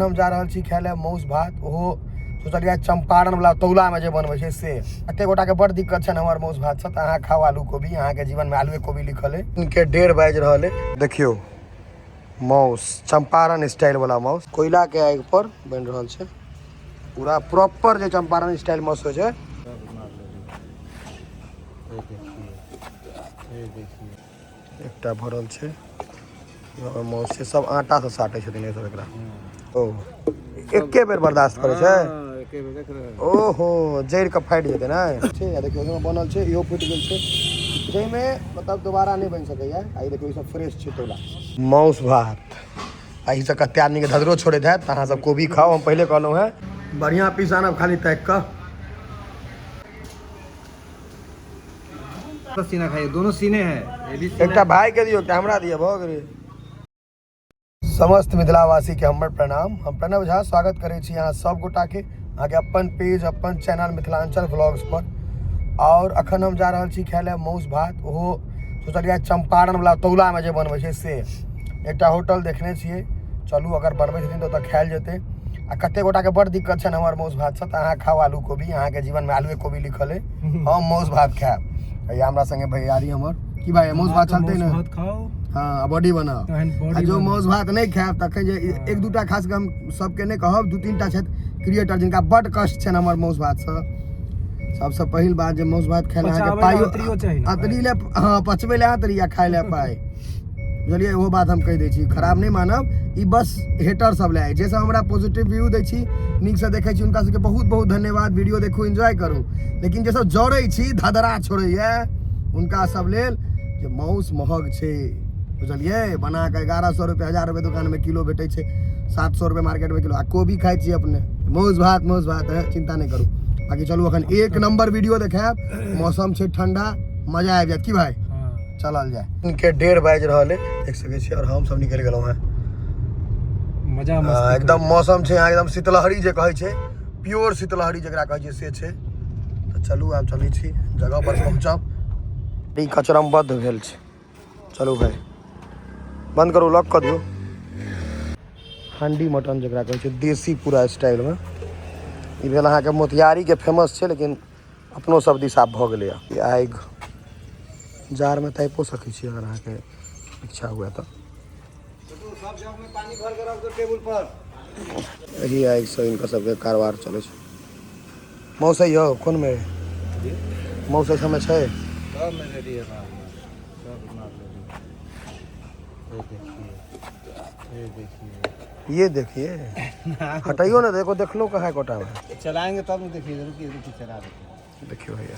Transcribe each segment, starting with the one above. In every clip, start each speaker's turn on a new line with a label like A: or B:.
A: हम जा रहल छी खाय लए मासु भात। ओहो सोचलियै चंपारण वाला तौला में जे बनबै छै से। एते गोटा के बड़ दिक्कत छनि हमर मासु भात से, तऽ अहाँ खाउ आलू कोबी, अहाँके जीवन में आलूए कोबी लिखल है। इनके 1:30 बाजि रहल है। देखियौ मासु चंपारण स्टाइल वाला मासु कोयला के आगि पर बनि रहल छै। पूरा प्रॉपर जे चंपारण स्टाइल मासु होइ छै। एकटा भरल छै मासु छै, सब आटा से साटै छथिन सब एकरा। ओ एके बेर बर्दाश्त करै छै। ओहो जड़ि के फाटि जेतै ने। छै आ देखियौ ओहिमे बनल छै, इहो फुटि गेल छै, जाहिमे मतलब दोबारा नहि बनि सकैया। आ ई देखियौ ई सब फ्रेश छै तौला मासु भात। आ ई सब कते आदमीके धधरो छोड़ैत हैत, तऽ अहाँ सब कोबी खाउ, हम पहिले कहलहुँ हेँ। बढ़िआँ पीस आनब खाली ताकि कऽ।
B: सीना खाइए, दोनों सीने हैं, ये भी सीना।
A: एकटा भाई के दियौ, एकटा हमरा दियौ, भऽ गेलै। समस्त मिथिलावासी के हमर प्रणाम। हम प्रणव झा स्वागत करै छी अहाँ सब गोटा के अहाँके अपन पेज अपन चैनल मिथिलांचल व्लॉग्स पर। और अखन हम जा रहल छी खाय लए मासु भात। ओहो सोचलियै चंपारण वाला तौला में जे बनबै छै से। एकटा होटल देखने छियै, चलू अगर बनबै छथिन तऽ ओतऽ खायल जेतै। आ कते गोटा के बड़ दिक्कत छनि हमर मासु भात से, तऽ अहाँ खाउ आलू कोबी, अहाँके जीवन में आलूए कोबी लिखल है। हम मासु भात खायब। भैया हमरा संगे भैयारी हमर की भाई मासु भात चलतै ने?
B: भात खाओ।
A: हाँ, बॉडी बनाओ।
B: तहन बॉडी
A: आ जो
B: बनाओ।
A: मासु भात नहि खायब तखन जे एक दूटा खास कऽ हम सबके नहि कहब, 2-3टा छथि क्रिएटर जिनका बड कष्ट छनि हमर मासु भात से। सबसँ पहिल बात जे मासु भात खाय लए अहाँके
B: पचाबै लए
A: पाइयो
B: अतरियो चाही ने।
A: अतरी लए, हाँ, पचबै लए अतरी आ खाय लए पाइ, बुझलियै? ओहो बात हम कहि दै छी, खराब नहि मानब, ई बस हेटर सब लए। जे सब हमरा पॉजिटिव व्यू दै छी, नीकसँ देखै छी, हुनका सबके बहुत बहुत धन्यवाद। वीडियो देखू, एन्जॉय करू। लेकिन जे सब जरै छी, धधरा छोड़ैए, हुनका सब लेल जे मासु महग छै, बुझलियै? बना कऽ 1100 रुपैआ 1000 रुपैआ दोकानमे किलो भेटै छै, 700 रुपैआ मार्केटमे किलो। आ कोबी खाइ छी अपने मासु भात, मासु भात है, चिन्ता नहि करू। बाकी चलू अखन एक नंबर वीडियो देखायब। मौसम छै ठंडा, मजा आबि जायत की भाई? चलल जाय। इनके 1:30 बाजि रहल है, देख सकै छी। और हम सब निकलि गेलहुँ हेँ।
B: मजा मस्ती
A: एकदम मौसम छै यहाँ एकदम शीतलहरी जे कहै छै, प्योर शीतलहरी जकरा कहै छै से छै। तऽ चलू आब चलै छी, जगह पर पहुँचब। ई कचरमबद्ध भेल छै। चलू भाई बंद करू, लॉक कऽ दियौ। हांडी मटन जकरा कहै छै देसी पूरा स्टाइलमे। ई भेल अहाँके मोतिहारीके फेमस छै, लेकिन अपनो सब दिस आब भऽ गेलैए। ई आगि जारमे तापिओ सकै छी अगर अहाँके इच्छा हुए तऽ।
B: सब जग में पानी भर के रख दो टेबुल पर।
A: एही आगिसँ हिनकर सबके कारोबार चलै छै। मौसा यौ कोनमे मौसा सबमे छै?
B: सब में रेडी है बाबू, सब माल रेडी। ये देखिए, ये देखिए,
A: ये देखिए, हटाइयो ना, देखो देख लो कहाँ कोटा में
B: चलाएंगे तब ना। देखिए, रुकिए रुकिए, चला देते।
A: देखियौ भैया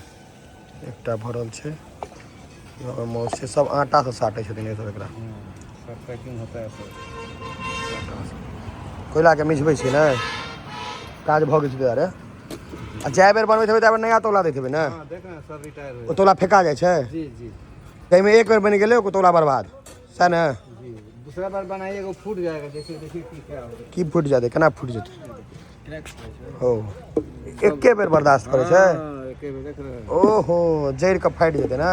A: एकटा भरल छै मासु छै, सब आटा से साटै छथिन सब एकरा।
B: सब पैकिंग होता है सब।
A: कोयला के मिझबै छै ने, काज भऽ गेल छै दुआरे। आ जाए बेर बनबैत हेबै तै बेर नया तौला दैत हेबै ने?
B: हाँ, देख रहे हैं, सब रिटायर
A: ओ तौला फेका जाइ छै?
B: जी जी।
A: ताहिमे एक बेर बनि गेलै ओ तौला बर्बाद, सएह ने?
B: जी, दूसरा बार बनाइएगा वो फूट जाएगा। जैसे देखिए की क्या होगा।
A: की फुटि जेतै, केना फुटि जेतै?
B: क्रैक हो छै।
A: ओ एके बेर बर्दाश्त करै छै।
B: हाँ, एके बेर देख रहे हैं।
A: ओहो जड़ि के फाटि जेतै ने।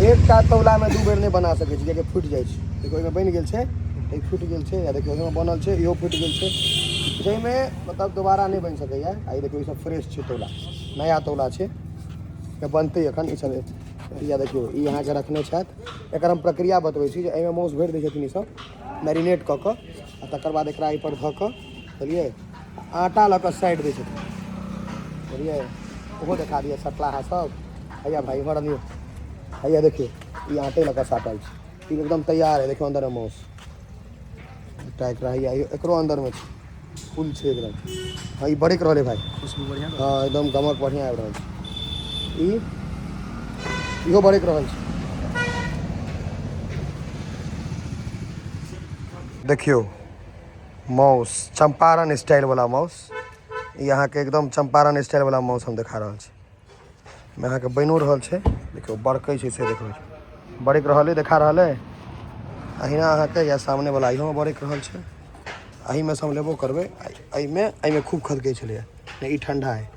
A: एकटा तौलामे 2 बेर नहि बना सकै छी, कियाकि फुटि जाइ छै। देखियौ ओहिमे बनि गेल छै, ई फुटि गेल छै। आ देखियौ ओहिमे बनल छै, इहो फुटि गेल छै, जाहिमे मतलब दोबारा नहि बनि सकैया। आ ई देखियौ ई सब फ्रेश छै तौला, नया तौला छै, बनतै एखन ई सब। या देखियौ ई अहाँके रखने छथि। एकर हम प्रक्रिया बतबै छी जे एहिमे मासु भरि दै छथिन ई सब मैरिनेट कऽ कऽ, आ तकर बाद एकरा एहिपर धऽ कऽ, बुझलियै, आटा लऽ कऽ साइड दै छथिन, बुझलियै। ओहो देखा दिअ सटलाहा सब। हैया भाई इम्हर आनियौ। हैया देखियौ ई आटे लऽ कऽ साटल छै, ई एकदम तैयार है। देखियौ अन्दरमे मासु एकटा एकरा हैया एकरो अन्दरमे छै, फुल छै एकदम। हाँ ई बड़क रहल है भाई,
B: खुशबू बढ़िया।
A: हाँ एकदम गमक बढ़िया आबि रहल छै। ई इहो बड़क रहल छै। देखियौ मासु चंपारण स्टाइल वाला मासु। ई अहाँके एकदम चंपारण स्टाइल वाला मासु हम देखा रहल छी। मे अहाँके बनिओ रहल छै, देखियौ बड़कै छै से, देखबै बड़क रहल है, देखा रहल है। अहिना अहाँके या सामने वाला इहो बड़क रहल छै। एहिमे से हम लेबो करबै। एहिमे एहिमे खूब खदकै छलैए नहि, ई ठंडा है।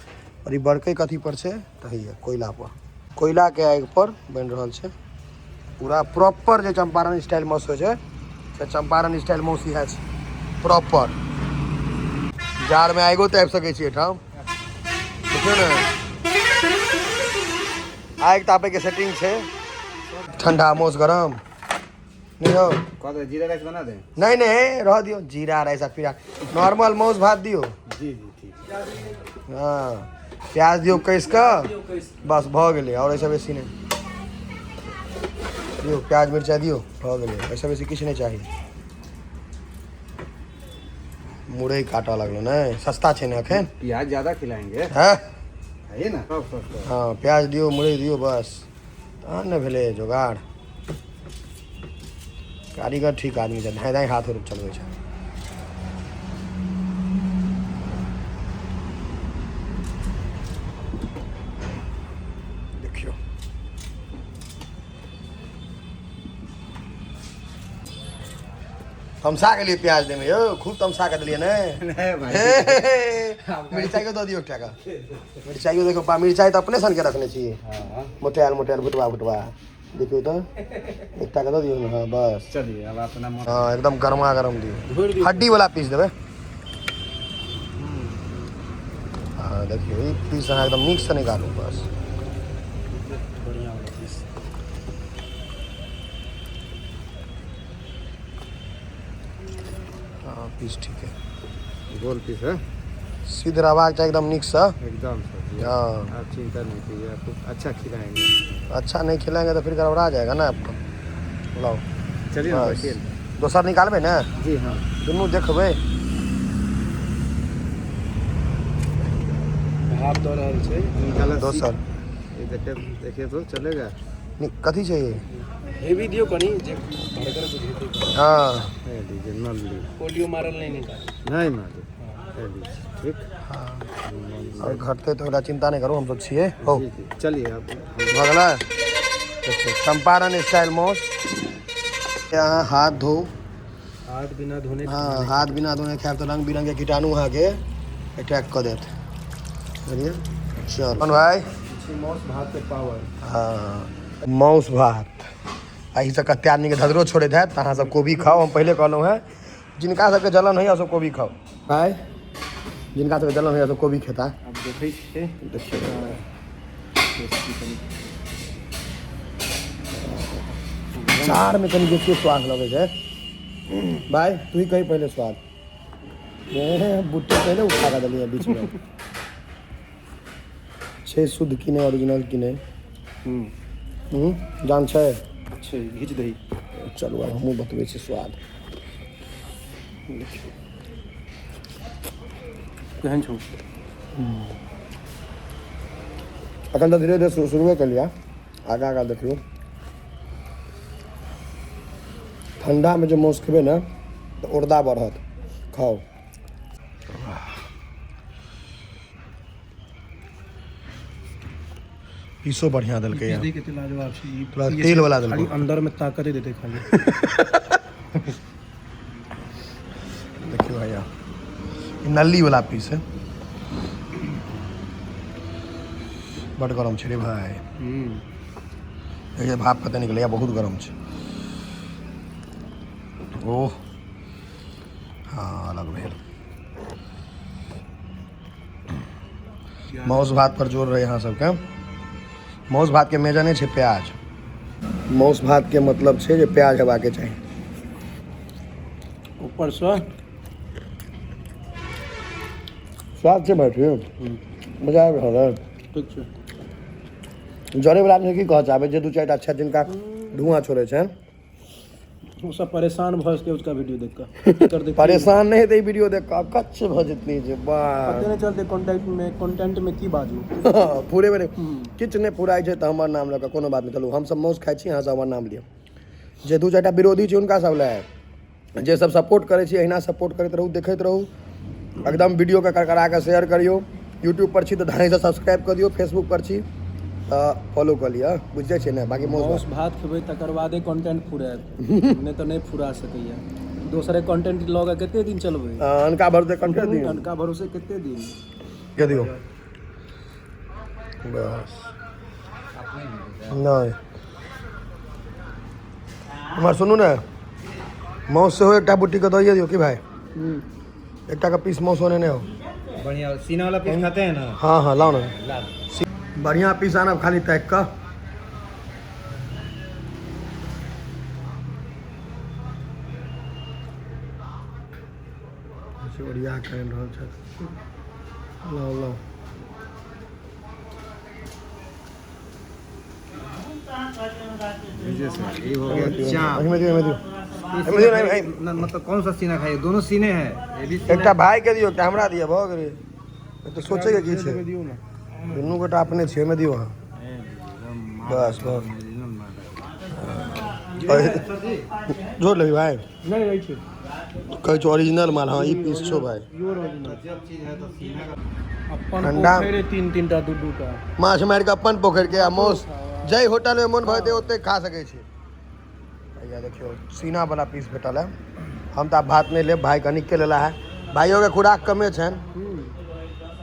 A: और ई बड़कै कथी पर छै तऽ हैया कोयला पर, कोयला के आगि पर बनि रहल छै। पूरा प्रॉपर जे चंपारण स्टाइल मासु होइ छै से चंपारण स्टाइल मासु इएह छै प्रॉपर। जाड़मे आगिओ तापि सकै छी एहिठाम। देखियौ ने, आगि तापैके सेटिंग छै। ठंडा मौस गरम नहीं हो।
B: कह जीरा राइस बना दे।
A: नहीं नहीं, रह दियो जीरा राइस आ फिर नॉर्मल मौस भात दियो।
B: जी जी ठीक।
A: हाँ, प्याज दियो कस कऽ, बस भऽ गेलै। आओर एहिसँ बेसी नहि दियौ। प्याज मिरचाइ दियौ, भऽ गेलै। एहिसँ बेसी किछु नहि चाही। मुरई काटऽ लगलहुँ ने, सस्ता छै ने एखन।
B: प्याज ज्यादा खिलाएंगे।
A: हँ
B: है ना, सब सस्ता।
A: हँ, प्याज दियौ, मुरई दियौ, बस तहन ने भेलै जोगाड़। कारीगर ठीक आदमी छै, धाँइ धाँइ हाथ चलबै छै। देखियौ, तमसा गेलियै प्याज दैमे यौ, खूब तमसा कऽ देलियै ने।
B: नहीं भाई।
A: मिरचाइयो दऽ दियौ एकटा। मिरचाइयो देखियौ बा, मिरचाइ तऽ अपने सनके रखने छी।
B: हाँ।
A: मोटायल मोटायल, भुटबा भुटबा। देखियौ तऽ, एकटा के दऽ दियौ ने। हाँ, बस।
B: चलिए, अब अपना
A: हाँ, एकदम गरमा गरम दियौ। हड्डी वाला पीस देबै। हाँ, देखियौ, ई पीस अहाँ एकदम नीकसँ निकालू, बस।
B: बढ़िया वाला पीस।
A: हाँ, पीस ठीक है।
B: गोल पीस है।
A: सिद्ध रहबाक चाही एकदम नीकसँ।
B: एकदम सर जी।
A: हाँ।
B: आप चिंता नहीं कीजिए, आपको अच्छा खिलाएंगे।
A: अच्छा नहीं खिलाएंगे तो फिर गड़बड़ा जाएगा ना आपको। लाओ।
B: चलिए ना।
A: बस।
B: बैठिए।
A: दोसर निकालबै ने?
B: जी हाँ।
A: दुनू देखबै।
B: भाप दऽ रहल छै। निकाला।
A: दोसर।
B: ये देखिए, देखिए तो चलेगा।
A: कथी छै ई?
C: हेवी दियौ कनि, जे भरगर बुझेतै।
A: हाँ।
B: ये लीजिए नल्ली।
C: पोलियो मारल नहि निकाल।
B: नहीं मारे, ये लीजिए, ठीक।
A: आओर घटतै तऽ ओकरा चिंता नहि करू, हमसब छियै हो।
B: जी जी, चलिए अब।
A: भऽ गेलै। देखियौ, चंपारण स्टाइल मौस। अहाँ हाथ धो।
C: हाथ बिना धोने।
A: हाँ, हाथ बिना धोने खायब तऽ रंग बिरंगके कीटाणु अहाँके अटैक कऽ देत, बुझलियै? चल भाई।
C: मौस भात के पावर।
A: हाँ, माउस भात। एहिसँ कते आदमीके धधरो छोड़ैत हैत। तऽ अहाँ सब कोबी खाउ, हम पहिले कहलहुँ हेँ। जिनका सबके जलन होइए, सब कोबी खाउ भाय। जिनका सबके जलन होइए, सब कोबी खेता।
C: आब देखै छियै।
A: देखियौ।
C: टेस्टी कनि।
A: चारमे कनि बेसी स्वाद लगै छै। भाय, तू ही कही पहिले स्वाद। ए, बुट्टी पहिले उठा कऽ देलियै बीचमे। छै शुद्ध कि नहि, ओरिजिनल कि नहि? जान छै।
C: छै, घीच दही।
A: चलू, आब हमहूँ बतबै छी स्वाद।
C: केहन छौ?
A: अखन तऽ धीरे धीरे शुरुए केलियै, आगाँ आगाँ देखियौ। ठण्डामे जे मासु खेबै ने तऽ उर्दा बढ़त। खाउ। पीसो बढ़िआँ देलकै।
C: दही कते लाजवाब छै ई।
A: पूरा तेल वाला
C: खाली
A: देलकै।
C: अंदर में ताकते देतै खाली।
A: देखियौ भैया, ई नल्ली वाला पीस है। बड गरम छै रे भाय। देखिए, भाप कते निकलैया, बहुत गरम छै। ओह हाँ, अलग भेल। माउस भात पर जोर रहै अहाँ सबके। माउस भातके मेजर नहि छै प्याज। माउस भातके मतलब छै जे प्याज हेबाके चाही।
C: ऊपरसँ।
A: स्वाद छै भाई, ठीक, मजा आबि रहल है।
C: ठीक छै।
A: जरे वाला आदमी की कहऽ चाहबै, जे दू चारिटा छथि जिनका धुआँ छोड़ै छनि?
C: ओ सब परेशान भऽ सके उसका वीडियो देख कऽ एकर देख।
A: परेशान नहि हेतै ई वीडियो देख कऽ, अकच्छ भऽ जेतै जे वाह।
C: पते नहि चलतै कॉन्टेक्ट में, कंटेंट में की बाजू।
A: पूरे मे किछु नहि पुराइ छै तऽ हमर नाम लऽ कऽ। कोनो बात नहि, चलू, हमसब माउस खाइ छी, अहाँसब हमर नाम लिअ। जे दू चारिटा विरोधी छै हुनका सब लए, जे सब सपोर्ट करै छी, अहिना सपोर्ट करैत रहू, देखैत रहू। एकदम वीडियोके करकरा कऽ शेयर करियौ। यूट्यूब पर छी तऽ धाँइसँ सब्सक्राइब कऽ दियौ, फेसबुक पर छी तऽ फॉलो कऽ लिअ। बुझि जाइ छियै ने? बाकी माउस
C: माउस भात खेबै तकर बादे कंटेंट फुरायत, नहि तऽ नहि फुरा सकैया। दोसरे कंटेंट लऽ कऽ कते दिन चलबै?
A: अनका भरोसे कंटेंट दियौ।
C: अनका भरोसे कते दिन?
A: के दियौ बस। नहि, हमर सुनू ने, माउस सेहो एकटा बुट्टीके दइए दियौ की भाइ? एकटा के पीस मौसो ने हो।
B: बढ़िया सीना वाला पीस खाते हैं ना।
A: हाँ हाँ, लाओ ना।
B: ला।
A: बढ़िया पीस आनब खाली ताकि कऽ। ओरिया कऽ आनि रहल छथि। लाओ लाओ।
B: सर ये हो गया चाप।
A: एहिमे दियौ, एहिमे दियौ, एहिमे दियौ। नहीं,
B: न, मतलब कौन सा सीना खाइए? दोनों सीने हैं, ये भी सीना।
A: एकटा भाई के दियौ, एकटा हमरा दिअ, भऽ गेलै। तऽ सोचै के की छै?
C: दियौ ने।
A: दुनू गोटा अपने छियै, एहिमे दियौ अहाँ। बस बस, जोड़ लेबी भाई?
C: नहि रहै छै।
A: कहै छौ ओरिजिनल माल। हाँ, ई पीस छौ भाई।
C: Pure original.
B: गजब चीज है तो सीना का।
C: अपन
A: ठंडा।
C: पोखरि, तीन तीन टा, दू दू टा।
A: माछ मारि कऽ अपन पोखरि के आ माउस जाहि होटल मे मोन भऽ जेतै ओते खा सकै छी। भैया देखियौ, सीना वाला पीस भेटल है। हम तऽ आब भात नहि लेब, भाई कनिके लेला है। भाइयोके खुराक कमे छनि।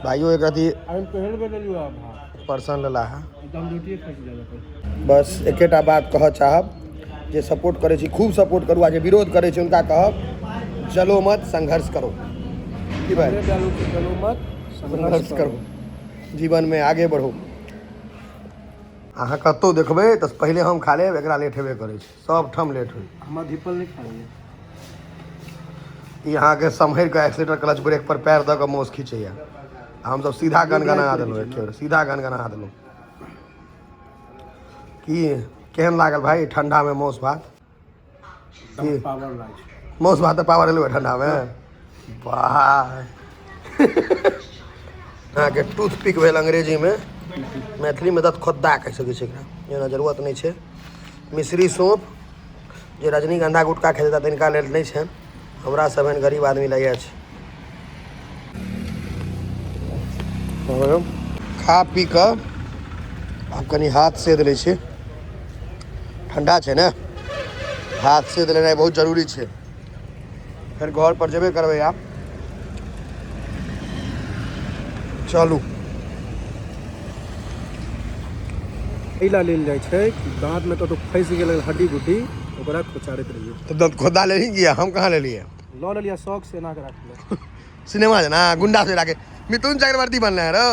A: भाइयो एक अथी
C: हम पहिल बेर लेलियो आब भात।
A: पर्सन लेला है।
C: एकदम रोटिए खाइ छी ज्यादातर।
A: बस एकेटा बात कहऽ चाहब, जे सपोर्ट करै छी खूब सपोर्ट करू, आ जे विरोध करै छी हुनका कहब, जलो मत, संघर्ष करो। की भाई?
C: चलो चलो मत,
A: संघर्ष करो, जीवन में आगे बढ़ो। अहाँ कतहु देखबै तऽ पहिले हम खा लेब, एकरा लेट हेबे करै छै, सब ठाम लेट होइ।
C: हमरा धीपल नहि खाइए।
A: ई अहाँके सम्हरि कऽ एक्सीलेटर क्लच ब्रेक पर पैर दऽ कऽ मौस खींचैया, हमसब सीधा गनगना देलहुँ, एक बेर सीधा गनगना देलहुँ। की केहन लागल भाई ठंडा में मौस भात? की?
C: पावर लागै छै।
A: मौस भात तऽ पावर एलौ ठंडा में। वाह, अहाँके टूथपिक भेल अंग्रेजीमे, मैथिलीमे दत खोद्दा कहि सकै छै एकरा, जेना जरूरत नहि छै। मिश्री सौंफ जे रजनीगंधा गुटखा खेतै तिनका लेल नहि छनि, हमरा सब एहन गरीब आदमी लए छै। खा पी कऽ आब कनि हाथ सेद लै छी। ठंडा छै ने, हाथ सेद लेनाइ बहुत जरूरी छै। फेर घर पर जेबे करबै आब। चलू।
C: एहि ला लेल जाइ छै कि दाँतमे कतहु फँसि गेल हड्डी गुड्डी, ओकरा खोचारैत रहियै।
A: तऽ दंत खोदा लेली किया? हम कहाँ लेलियै?
C: लऽ लेलियै शौक से, एना कऽ राखले।
A: सिनेमा छै ना, गुंडा से राखे मिथुन चक्रवर्ती बनले है रो।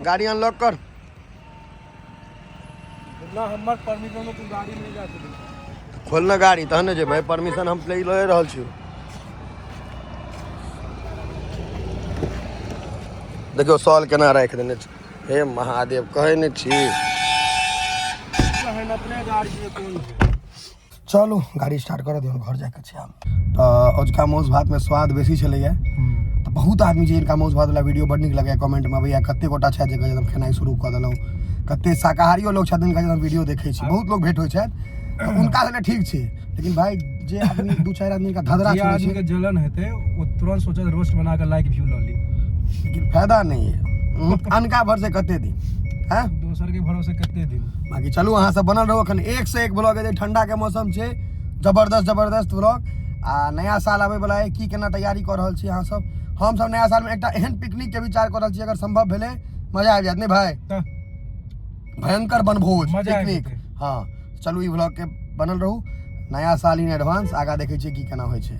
A: गाड़ी अनलॉक कर।
C: ना हमर परमिशन में तू गाड़ी नहि जा सकै।
A: खोल ना गाड़ी तहन ने जेबै। परमिशन हम लए रहल छी। देखियौ सॉल केना राखि देने छै। हे महादेव, कहै नहि छी।
C: तहन अपने गाड़ी छै, कोन छै?
A: चलू, गाड़ी स्टार्ट कर दियौ, घर जाके छै आब। तऽ अजुका मासु भातमे स्वाद बेसी छलैया। तऽ बहुत आदमी छै जिनका मासु भात वाला वीडियो बड़ नीक लगैया, कमेंटमे अबैया। कते गोटा छथि जे कहै छथि हम खेनाइ शुरू कऽ देलहुँ। कते शाकाहारियो लोक छथिन, कहै छथि हम वीडियो देखै छी। बहुत लोक भेट होइ छथि, तऽ हुनका सभके ठीक छै, लेकिन भाई जे आदमी दू चारि आदमी का धधरा
C: जे
A: सुनै
C: आदमी
A: छै
C: के जलन हेतै ओ तुरंत सोचत रोस्ट बना के लाइक व्यू लऽ ली।
A: लेकिन फायदा नहि है। अनका भर से कते दिन हैं?
C: दोसर के भरोसे कते दिन?
A: बाकी चलू, अहाँ सब बनल रहू। अखन एक से एक ब्लॉग एतै। ठंडा के मौसम छै, जबरदस्त जबरदस्त ब्लॉग। आ नया साल आबै वाला है, की केना तैयारी कऽ रहल छी अहाँ सब? हम सब नया साल में एकटा एहन पिकनिक के विचार कऽ रहल छी, अगर संभव भेलै मजा आबि जायत नहि भाई?
C: तऽ
A: भयंकर बनभोज।
C: मजा आबि
A: पिकनिक
C: जेतै।
A: हाँ, चलू, ई ब्लॉग के बनल रहू। नया साल इन एडवांस। आगा देखै छियै की केना होइ छै।